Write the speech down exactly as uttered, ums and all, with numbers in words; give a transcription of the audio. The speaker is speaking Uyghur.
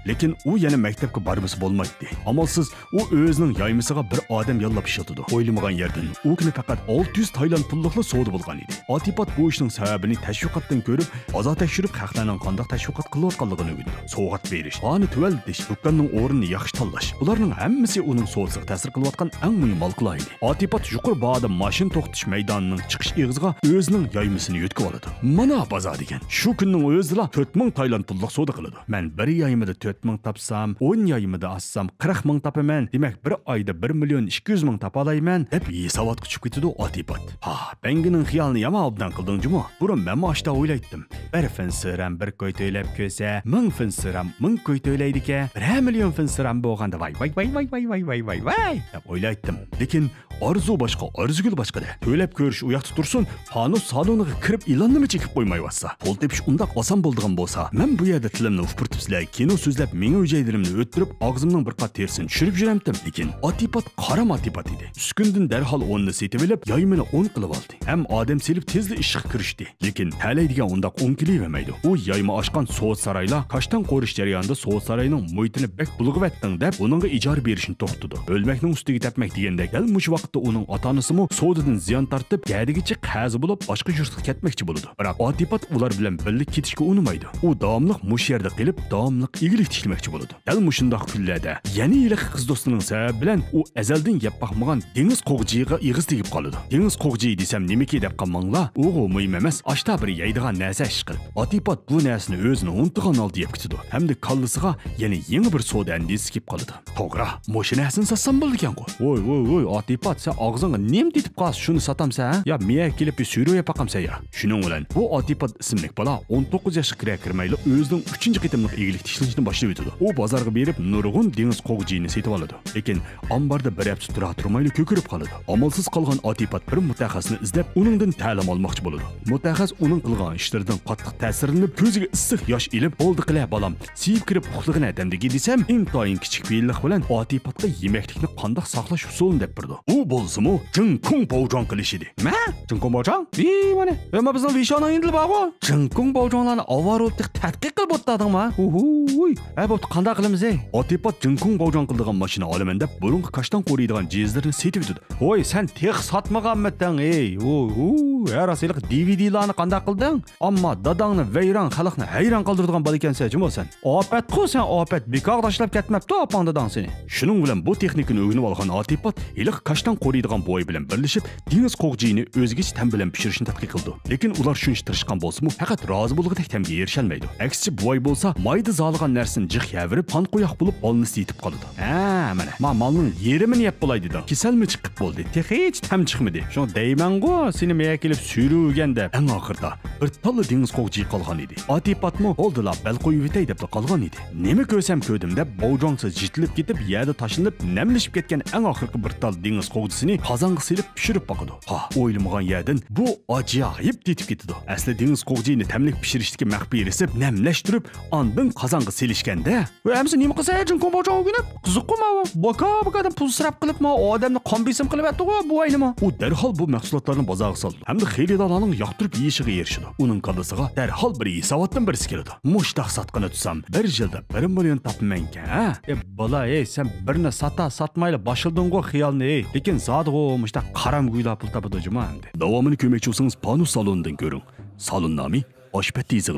لېكىن ئۇ يەنە مەكتەپكە بارمىسا بولمايتتى. ئامالسىز ئۇ ئۆزىنىڭ يايمىسىغا بىر ئادەم ياللاپ ئىشلىتىدۇ. ئويلىمىغان يەردىن ئۇ كۈنى پەقەت ئالتە يۈز تايلاند پۇللۇقلا سودا بولغان ئىدى. ئاتىپات بۇ ئىشنىڭ سەۋەبىنى تەشۋىقاتتىن كۆرۈپ، بازار تەكشۈرۈپ، خەقلەرنىڭ قانداق تەشۋىقات قىلىۋاتقانلىقىنى ئۆگىنىدۇ. سوۋغات بېرىش، باھانى تۆۋەنلىتىش، دۇكاننىڭ ئورنىنى ياخشى تاللاش، بۇلارنىڭ ھەممىسى ئۇنىڭ سودىسىغا تەسىر قىلىۋاتقان ئەڭ مۇھىم ھالقىلار ئىدى. ئاتىپات يۇقىرى باھادا ماشىنا توختىتىش مەيدانىنىڭ چىقىش ئېغىزىغا ئۆزىنىڭ يايمىسىنى يۆتكىۋالىدۇ. مانا بازار دېگەن! شۇ كۈننىڭ ئۆزىدىلا تۆت مىڭ تايلاند پۇللۇق سودا قىلىدۇ. مەن بىر يايمىدا تۆت مىڭ تاپسام، ئون يايمىدا ئاچسام، قىرىق مىڭ تاپىمەن. دېمەك، بىر ئايدا بىر مىليون ئىككى يۈز مىڭ تاپالايمەن، دەپ ھېساباتقا چۈشۈپ كېتىدۇ ئاتىپات. ھا، بەڭگىنىڭ خىيالىنى يامان ئوبدان قىلدىڭ جۇمۇ. بۇرۇن مەنمۇ ئاشتا ئويلايتتىم. بىر فىنسىرەم بىر كوي تۆلەپ كۆرسە، مىڭ فىنسىرەم مىڭ كوي تۆلەيدىكەن. بىرەر مىليون فىنسىرەم بولغاندا ۋاي، ۋاي، ۋاي، دەپ ئويلايتتىم. لېكىن ئارزۇ باشقا، ئارزۇگۈل باشقىدە. تۆلەپ كۆرۈش ئۇ ياقتا تۇرسۇن، پانۇس سالونىغا كىرىپ ئېلاننىمۇ چېكىپ قويمايۋاتسا. پۇل تېپىش ئۇنداق ئاسان بولىدىغان بولسا، مەن بۇ يەردە تىلىمنى ئۇپۇرتۇپ سىلەرگە كىنو سۆزلەپ، مېڭە ھۈجەيرىلىرىمنى ئۆتتۈرۈپ، ئاغزىمنىڭ بىر قات تېرىسىنى چۈشۈرۈپ يۈرەمتىم. لېكىن ئاتىپات قارام ئاتىپات ئىدى. ئۈسكۈندىن دەرھال ئوننى سېتىۋېلىپ، يايمىنى ئون قىلىۋالدى. ھەم ئادەم سېلىپ تېزلا ئىشقا كىرىشتى. لېكىن تەلەيدىگەن ئۇنداق ئوڭ كېلىۋەرمەيدۇ. ئۇ يايما ئاچقان سودا سارايلار كاشتان قورۇش جەريانىدا سودا ساراينىڭ مۇھىتىنى بەك بۇلغىۋەتتىڭ دەپ، ئۇنىڭغا ئىجارە بېرىشنى توختىتىدۇ. ئۆلمەكنىڭ ئۈستىگە تەپمەك دېگەندەك، دەل مۇشۇ ۋاقىتتا ئۇنىڭ ئاتا-ئانىسىمۇ سودىدىن زىيان تارتىپ، گەدىگىچە قەزى بولۇپ، باشقا يۇرتقا كەتمەكچى بولىدۇ. بىراق ئاتىپات ئۇلار بىلەن بىللە كېتىشكە ئۇنىمايدۇ. ئۇ داۋاملىق مۇشۇ يەردە قېلىپ، داۋاملىق ئىگىلىك تىكلىمەكچى بولىدۇ. دەل مۇشۇنداق كۈنلەردە يەنە ھېلىقى قىز دوستىنىڭ سەۋەبى بىلەن ئۇ ئەزەلدىن يەپ باقمىغان دېڭىز قوغجىيىغا ئېغىز تېگىپ قالىدۇ. دېڭىز قوغجىيى دېسەم نېمىكى دەپ قالماڭلار، ئۇغۇ مۇھىم ئەمەس، ئاشتا بىر يەيدىغان نەرسە ئىشقىلىپ. ئاتىپات بۇ نەرسىنى ئۆزىنى ئۇنتۇغان ھالدا يەپ كېتىدۇ ھەمدە كاللىسىغا يەنە يېڭى بىر سودا ئەندىزىسى كېلىپ قالىدۇ. توغرا، مۇشۇ نەرسىنى ساتسام بولىدىكەنغۇ. ۋوي، ۋوي، ۋوي، ئاتىپات، سەن ئاغزىڭغا نېمە تېتىپ قالسا، شۇنى ساتامسەن، ھە؟ يا مېيەك كېلىپ بىر سۈرۈپ يەپ باقامسەن يا؟ شۇنىڭ بىلەن بۇ ئاتىپات ئىسىملىك بالا ئون توققۇز ياشقا كىرەر كىرمەيلا ئۆزىنىڭ ئۈچىنچى قېتىملىق ئىگىلىك تىكلىنىشنى باشلىۋېتىدۇ. ئۇ بازارغا بېرىپ نۇرغۇن دېڭىز قوغجىيىنى سېتىۋالىدۇ. لېكىن ئامباردا بىر ھەپتە تۇرا تۇرمايلا كۆكىرىپ قالىدۇ. ئامالسىز قالغان ئاتىپات بىر مۇتەخەسسىسنى ئىزدەپ، ئۇنىڭدىن تەلىم ئالماقچى بولىدۇ. مۇتەخەسسىس ئۇنىڭ قىلغان ئىشلىرىدىن قاتتىق تەسىرلىنىپ، كۆزىگە ئىسسىق ياش ئېلىپ، بولدى قىلە بالام، سىيىپ كىرىپ ئۇخلىغىنە دەمدىكى دېسەم، ئىنتايىن كىچىك پېئىللىق بىلەن ئاتىپاتقا يېمەكلىكنى قانداق ساقلاش ئۇسۇلىنى دەپ بېرىدۇ. ئۇ بولسىمۇ جىڭكۇڭ باۋجاڭ قىلىش ئىدى. مە؟ جىڭكۇڭ باۋجاڭ؟ ۋىي، مانا، ئەمما بىزنىڭ ۋىشانىڭ يىندىلى بارغۇ. جىڭكۇڭ باۋجاڭلارنى ئاۋارە بولۇپ تېخى تەتقىق قىلىپ ئولتۇردىڭما؟ ھۇھۇي. ھە، بوپتۇ، قانداق قىلىمىز، ئەي؟ ئاتىپات جىڭكۇڭ باۋجاڭ قىلىدىغان ماشىنا ئالىمەن دەپ، بۇرۇنقى كاشتان قورۇيدىغان جىھازلىرىنى سېتىۋېتىدۇ. ھوي، سەن تېخى ساتمىغانمىتىڭ، ئەي؟ ھۇ، ھۇ، ھە، راست، ھېلىقى دى ۋى دىلارنى قانداق قىلدىڭ؟ ئەمما داداڭنى ۋەيران، خەلقنى ھەيران قالدۇرىدىغان بالا ئىكەنسەن جۇمۇ سەن. ئاپەتقۇ سەن، ئاپەت. بىكارغا تاشلاپ كەتمەپتۇ ئاپاڭ داداڭ سېنى. شۇنىڭ بىلەن بۇ تېخنىكىنى ئۆگىنىۋالغان ئاتىپات ھېلىقى كاشتان قورۇيدىغان بوۋاي بىلەن بىرلىشىپ، دېڭىز قوغجىيىنى ئۆزگىچە تەم بىلەن پىشۇرۇشنى تەتقىق قىلىدۇ. لېكىن ئۇلار شۇنچە تىرىشقان بولسىمۇ، پەقەت رازى بولغۇدەك تەمگە ئېرىشەلمەيدۇ. ئەكسىچە، بوۋاي بولسا مايدا زالىغان نەرسىنى جىق يەۋېرىپ، قان قوياق بولۇپ، ئالنى سېتىپ قالىدۇ. ھە، مانا، ما مالنىڭ يېرىمىنى يەپ بولاي دېدىڭ. كېسەلمۇ چىقىپ بولدى. تېخىچە تەم چىقمىدى. شۇڭا دەيمەنغۇ، سېنى مېيەك ئېلىپ سۈرۈۋېگەن دەپ. ئەڭ ئاخىرىدا بىر تاللا دېڭىز قوغجىيى قالغان ئىدى. ئاتىپاتمۇ بولدىلا، بەل قويۇۋېتەي دەپلا قالغان ئىدى. نېمە كۆرسەم كۆردۈم دەپ، باۋجاڭسىز جىتىلىپ كېتىپ، يەردە تاشلىنىپ، نەملىشىپ كەتكەن ئەڭ ئاخىرقى بىر تال دېڭىز قوغجىسىنى قازانغا سېلىپ پىشۇرۇپ باقىدۇ. ھا، ئويلىمىغان يەردىن بۇ ئاجايىپ تېتىپ كېتىدۇ. ئەسلى دېڭىز قوغجىيىنى تەملىك پىشۇرۇشتىكى مەخپىي رېتسېپ، نەملەشتۈرۈپ، ئاندىن قازانغا سېلىشكەندە، ۋە ئەمىسە نېمە قىلسا جىڭكۇڭ باۋجاڭ ئۆگىنىپ؟ قىزىققۇ ماۋۇ. باكا، باكا ئادەم پۇل سىرەپ قىلىپ، ما ئادەمنى قان بېسىم قىلىۋەتتىغۇ بۇ ئاينىما. ئۇ دەرھال بۇ مەھسۇلاتلارنى بازارغا سالىدۇ ھەمدە خېرىدارلارنىڭ ياقتۇرۇپ يېيىشىغا ئېرىشىدۇ. ئۇنىڭ كاللىسىغا دەرھال بىر ھېساباتتىن بىرسى كېلىدۇ. مۇشتاق ساتقىنى تۇتسام، بىر يىلدا بىر مىليون تاپىمەنكەن، ھە؟ ئەي بالا، ئەي، سەن بىرنى ساتا ساتمايلا باشلىدىڭغۇ خىيالنى، ئەي. لېكىن زادىغۇ مۇشتاق قارامگۇيلار پۇل تاپىدۇ جۇما ئەمدى. داۋامىنى كۆرمەكچى بولسىڭىز، پانۇس سالونىدىن كۆرۈڭ. سالون نامى ئاشپەتتە يېزىلغان.